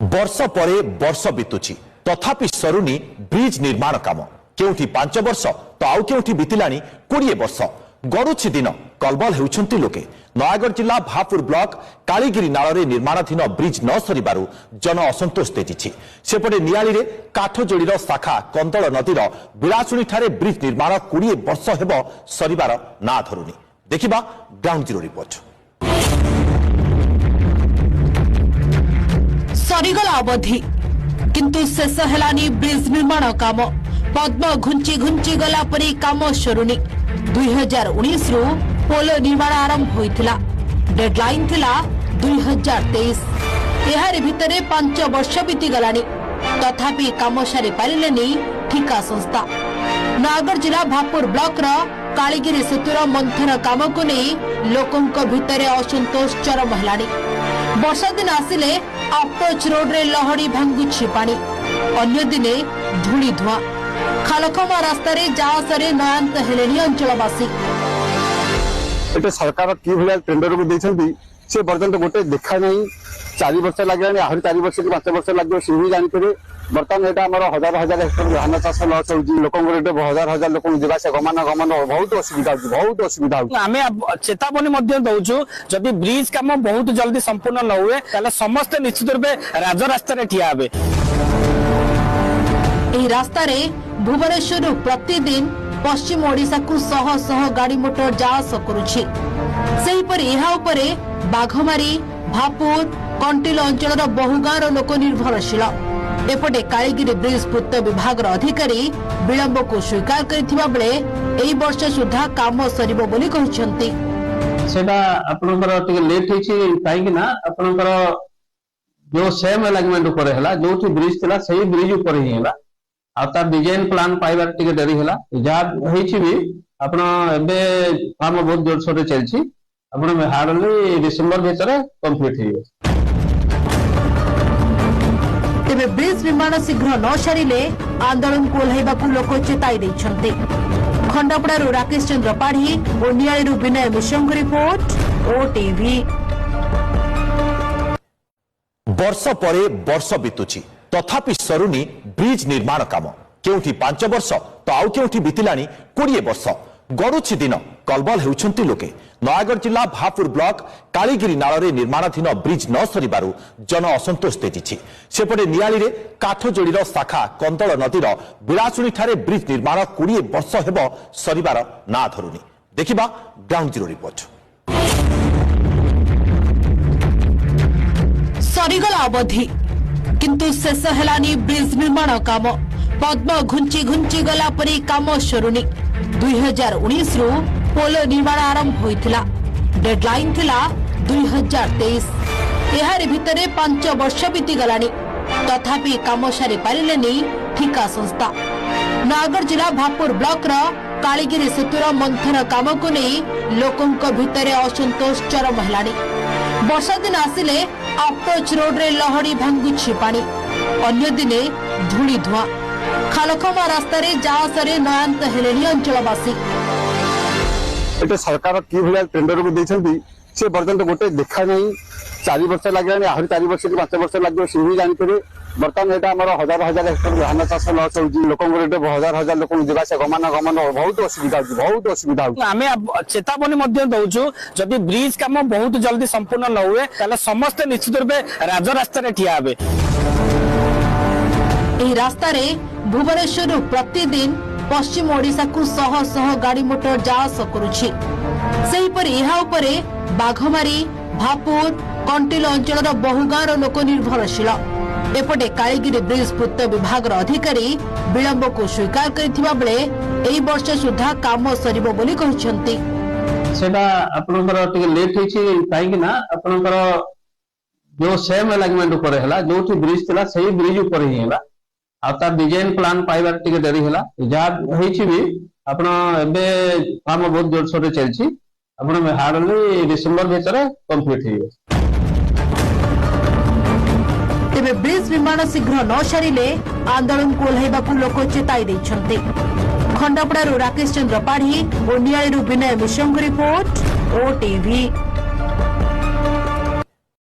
ବର୍ଷ ପରେ ବର୍ଷ ବିତୁଛି, ତଥାପି ସରୁନି ବ୍ରିଜ ନିର୍ମାଣ କାମ। କେଉଁଠି 5 ବର୍ଷ ତ ଆଉ କେଉଁଠି ବିତିଲାଣି 20 ବର୍ଷ। ଗଡୁଛି ଦିନ, କଲବଲ ହେଉଛନ୍ତି ଲୋକେ। ନୟାଗଡ଼ ଜିଲ୍ଲା ଭାପୁର ବ୍ଲକ କାଳିଗିରି ନାଳରେ ନିର୍ମାଣାଧୀନ ବ୍ରିଜ ନ ସରିବାରୁ ଜନ ଅସନ୍ତୋଷ ତେଜିଛି। ସେପଟେ ନିଆଳିରେ କାଠଯୋଡ଼ିର ଶାଖା କନ୍ଦଳ ନଦୀର ବିଳାସୁଣୀଠାରେ ବ୍ରିଜ ନିର୍ମାଣ 20 ବର୍ଷ ହେବ ସରିବାର ନାଁ ଧରୁନି। ଦେଖିବା ଗ୍ରାଉଣ୍ଡ ଜିରୋ ରିପୋର୍ଟ। ସରିଗଲା ଅବଧି, କିନ୍ତୁ ଶେଷ ହେଲାନି ବ୍ରିଜ ନିର୍ମାଣ କାମ। ପଦ୍ମ ଘୁଞ୍ଚି ଘୁଞ୍ଚି ଗଲା ପରି କାମ ସରୁନି। 2019ରୁ ପୋଲ ନିର୍ମାଣ ଆରମ୍ଭ ହୋଇଥିଲା। ଡେଡଲାଇନ୍ ଥିଲା 2023। ଏହାରି ଭିତରେ 5 ବର୍ଷ ବିତିଗଲାଣି, ତଥାପି କାମ ସାରି ପାରିଲେନି ଠିକା ସଂସ୍ଥା। ନୟାଗଡ଼ ଜିଲ୍ଲା ଭାପୁର ବ୍ଲକର କାଳିଗିରି ସେତୁର ମନ୍ଥର କାମକୁ ନେଇ ଲୋକଙ୍କ ଭିତରେ ଅସନ୍ତୋଷ ଚରମ ହେଲାଣି। ବର୍ଷା ଦିନ ଆସିଲେ ଆପ୍ରୋଚ୍ ରୋଡରେ ଲହଡ଼ି ଭାଙ୍ଗୁଛି ପାଣି, ଅନ୍ୟ ଦିନେ ଧୂଳି ଧୂଆଁ। ଖାଲଖମା ରାସ୍ତାରେ ଯାଆସରେ ନୟାନ୍ତ ହେଲେଣି ଅଞ୍ଚଳବାସୀ। ଏଠି ସରକାର କି ଭଳିଆ ଟେଣ୍ଡରକୁ ଦେଇଛନ୍ତି, ସେ ପର୍ଯ୍ୟନ୍ତ ଗୋଟେ ଦେଖା ନାହିଁ। 4 ବର୍ଷ ଲାଗିଲାଣି, ଆହୁରି 4 ବର୍ଷ କି 5 ବର୍ଷ ଲାଗିବ, ସେ ବି ଜାଣିଥିବେ। ବର୍ତ୍ତମାନ ଏଇଟା ଆମର ହଜାର ହଜାର ହେକ୍ଟର ଧାନ ଚାଷ ଲସ୍ ହଉଛି ଲୋକଙ୍କର। ଏଠି ହଜାର ହଜାର ଲୋକଙ୍କୁ ଯିବା ଆସିବା, ଗମନାଗମନ ବହୁତ ଅସୁବିଧା ହଉଛି, ବହୁତ ଅସୁବିଧା ହଉଛି। ଆମେ ଚେତାବନୀ ମଧ୍ୟ ଦଉଛୁ, ଯଦି ବ୍ରିଜ କାମ ବହୁତ ଜଲ୍ଦି ସମ୍ପୂର୍ଣ୍ଣ ନ ହୁଏ, ତାହେଲେ ସମସ୍ତେ ନିଶ୍ଚିତ ରୂପେ ରାଜରାସ୍ତାରେ ଠିଆ ହେବେ। ଏହି ରାସ୍ତାରେ ଭୁବନେଶ୍ୱରରୁ ପ୍ରତିଦିନ ପଶ୍ଚିମ ଓଡ଼ିଶାକୁ ଶହ ଶହ ଗାଡ଼ି ମୋଟର ଯାଆସ କରୁଛି। ସେହିପରି ଏହା ଉପରେ ବାଘମାରୀ, ଭାପୁର, କଣ୍ଟିଲ ଅଞ୍ଚଳର ବହୁ ଗାଁର ଲୋକ ନିର୍ଭରଶୀଳ। ଏପଟେ କାଳିଗିରି ବ୍ରିଜ ପୂର୍ତ୍ତ ବିଭାଗର ଅଧିକାରୀ ବିଳମ୍ବକୁ ସ୍ୱୀକାର କରିଥିବା ବେଳେ ଏହି ବର୍ଷ ସୁଦ୍ଧା କାମ ସରିବ ବୋଲି କହିଛନ୍ତି। ସେଟା ଆପଣଙ୍କର ଟିକେ ଲେଟ୍ ହେଇଛି, କାହିଁକି ନା ଆପଣଙ୍କର ଯୋଉ ସେମ୍ ଆଲାଇନମେଣ୍ଟ ଉପରେ ହେଲା, ଯୋଉଠି ବ୍ରିଜ ଥିଲା ସେଇ ବ୍ରିଜ ଉପରେ ହିଁ ହେଲା। ଆଉ ତାର ଡିଜାଇନ ପ୍ଲାନ ପାଇବାରେ ଟିକେ ଡେରି ହେଲା। ଯାହା ହେଇଛି ବି ଆପଣ ଏବେ କାମ ବହୁତ ଜୋରସୋରରେ ଚାଲିଛି। ଆପଣ ହାର୍ଡଲି ଡିସେମ୍ବର ଭିତରେ କମ୍ପ୍ଲିଟ ହେଇଯିବ। ତେବେ ବ୍ରିଜ ନିର୍ମାଣ ଶୀଘ୍ର ନ ସାରିଲେ ଆନ୍ଦୋଳନକୁ ଓହ୍ଲାଇବାକୁ ଲୋକ ଚେତାଇ ଦେଇଛନ୍ତି। ଖଣ୍ଡପଡ଼ାରୁ ରାକେଶ ଚନ୍ଦ୍ର ପାଢ଼ୀ ଓ ନିଆଳିରୁ ବିନୟ ମିଶ୍ରଙ୍କ ରିପୋର୍ଟ, ଓଟିଭି। ବର୍ଷ ପରେ ବର୍ଷ ବିତୁଛି, ତଥାପି ସରୁନି ବ୍ରିଜ ନିର୍ମାଣ କାମ। କେଉଁଠି 5 ବର୍ଷ ତ ଆଉ କେଉଁଠି ବିତିଲାଣି 20 ବର୍ଷ। ଗଡୁଛି ଦିନ, କଲବଲ ହେଉଛନ୍ତି ଲୋକେ। ନୟାଗଡ଼ ଜିଲ୍ଲା ଭାପୁର ବ୍ଲକ କାଳିଗିରି ନାଳରେ ନିର୍ମାଣାଧୀନ ବ୍ରିଜ ନ ସରିବାରୁ ଜନ ଅସନ୍ତୋଷ ତେଜିଛି। ସେପଟେ ନିଆଳିରେ କାଠଯୋଡ଼ିର ଶାଖା କନ୍ଦଳ ନଦୀର ବିଳାସୁଣୀଠାରେ ବ୍ରିଜ ନିର୍ମାଣ 20 ବର୍ଷ ହେବ ସରିବାର ନାଁ ଧରୁନି। ଦେଖିବା ଗ୍ରାଉଣ୍ଡ ଜିରୋ ରିପୋର୍ଟ। ସରିଗଲା ଅବଧି, କିନ୍ତୁ ଶେଷ ହେଲାନି ବ୍ରିଜ ନିର୍ମାଣ କାମ। ପଦ୍ମ ଘୁଞ୍ଚି ଘୁଞ୍ଚି ଗଲା ପରି କାମ ସରୁନି। 2019ରୁ ପୋଲ ନିର୍ମାଣ ଆରମ୍ଭ ହୋଇଥିଲା। ଡେଡଲାଇନ୍ ଥିଲା 2023। ଏହାରି ଭିତରେ 5 ବର୍ଷ ବିତିଗଲାଣି, ତଥାପି କାମ ସାରି ପାରିଲେନି ଠିକା ସଂସ୍ଥା। ନୟାଗଡ଼ ଜିଲ୍ଲା ଭାପୁର ବ୍ଲକର କାଳିଗିରି ସେତୁର ମନ୍ଥର କାମକୁ ନେଇ ଲୋକଙ୍କ ଭିତରେ ଅସନ୍ତୋଷ ଚରମ ହେଲାଣି। ବର୍ଷା ଦିନ ଆସିଲେ ଆପ୍ରୋଚ୍ ରୋଡରେ ଲହଡ଼ି ଭାଙ୍ଗୁଛି ପାଣି, ଅନ୍ୟ ଦିନେ ଧୂଳି ଧୂଆଁ। ଖାଲଖମା ରାସ୍ତାରେ ଯାଆସରେ ନୟାନ୍ତ ହେଲେଣି ଅଞ୍ଚଳବାସୀ। ଏଠି ସରକାର କି ଭଳିଆ ଟେଣ୍ଡରକୁ ଦେଇଛନ୍ତି, ସେ ପର୍ଯ୍ୟନ୍ତ ଗୋଟେ ଦେଖା ନାହିଁ। 4 ବର୍ଷ ଲାଗିଲାଣି, ଆହୁରି 4 ବର୍ଷ କି 5 ବର୍ଷ ଲାଗିବ, ସେ ବି ଜାଣିଥିବେ। ବର୍ତ୍ତମାନ ଏଇଟା ଆମର ହଜାର ହଜାର ହେକ୍ଟର ଧାନ ଚାଷ ଲସ୍ ହଉଛି ଲୋକଙ୍କର। ଏଠି ହଜାର ହଜାର ଲୋକଙ୍କୁ ଯିବା ଆସିବା, ଗମନାଗମନ ବହୁତ ଅସୁବିଧା ହଉଛି, ବହୁତ ଅସୁବିଧା ହଉଛି। ଆମେ ଚେତାବନୀ ମଧ୍ୟ ଦଉଛୁ, ଯଦି ବ୍ରିଜ କାମ ବହୁତ ଜଲ୍ଦି ସମ୍ପୂର୍ଣ୍ଣ ନ ହୁଏ, ତାହେଲେ ସମସ୍ତେ ନିଶ୍ଚିତ ରୂପେ ରାଜରାସ୍ତାରେ ଠିଆ ହେବେ। ଏହି ରାସ୍ତାରେ ଭୁବନେଶ୍ୱରରୁ ପ୍ରତିଦିନ ପଶ୍ଚିମ ଓଡ଼ିଶାକୁ ଶହ ଶହ ଗାଡ଼ି ମୋଟର ଯାଆସ କରୁଛି। ସେହିପରି ଏହା ଉପରେ ବାଘମାରୀ, ଭାପୁର, କଣ୍ଟିଲ ଅଞ୍ଚଳର ବହୁ ଗାଁର ଲୋକ ନିର୍ଭରଶୀଳ। ଏପଟେ କାଳିଗିରି ବ୍ରିଜ ପୂର୍ତ୍ତ ବିଭାଗର ଅଧିକାରୀ ବିଳମ୍ବକୁ ସ୍ୱୀକାର କରିଥିବା ବେଳେ ଏହି ବର୍ଷ ସୁଦ୍ଧା କାମ ସରିବ ବୋଲି କହିଛନ୍ତି। ସେଟା ଆପଣଙ୍କର ଟିକେ ଲେଟ୍ ହେଇଛି, କାହିଁକି ନା ଆପଣଙ୍କର ଯୋଉ ସେମ୍ ଆଲାଇନମେଣ୍ଟ ଉପରେ ହେଲା, ଯୋଉଠି ବ୍ରିଜ ଥିଲା ସେଇ ବ୍ରିଜ ଉପରେ ହିଁ ହେଲା। ଆଉ ତାର ଡିଜାଇନ ପ୍ଲାନ ପାଇବାରେ ଟିକେ ଡେରି ହେଲା। ଯାହା ହେଇଛି ବି ଆପଣ ଏବେ କାମ ବହୁତ ଜୋରସୋରରେ ଚାଲିଛି। ଆପଣ ହାର୍ଡଲି ଡିସେମ୍ବର ଭିତରେ କମ୍ପ୍ଲିଟ ହେଇଯିବ। ତେବେ ବ୍ରିଜ ନିର୍ମାଣ ଶୀଘ୍ର ନ ସାରିଲେ ଆନ୍ଦୋଳନକୁ ଓହ୍ଲାଇବାକୁ ଲୋକ ଚେତାଇ ଦେଇଛନ୍ତି। ଖଣ୍ଡପଡ଼ାରୁ ରାକେଶ ଚନ୍ଦ୍ର ପାଢ଼ୀ ଓ ନିଆଳିରୁ ବିନୟ ମିଶ୍ରଙ୍କ ରିପୋର୍ଟ, ଓଟିଭି।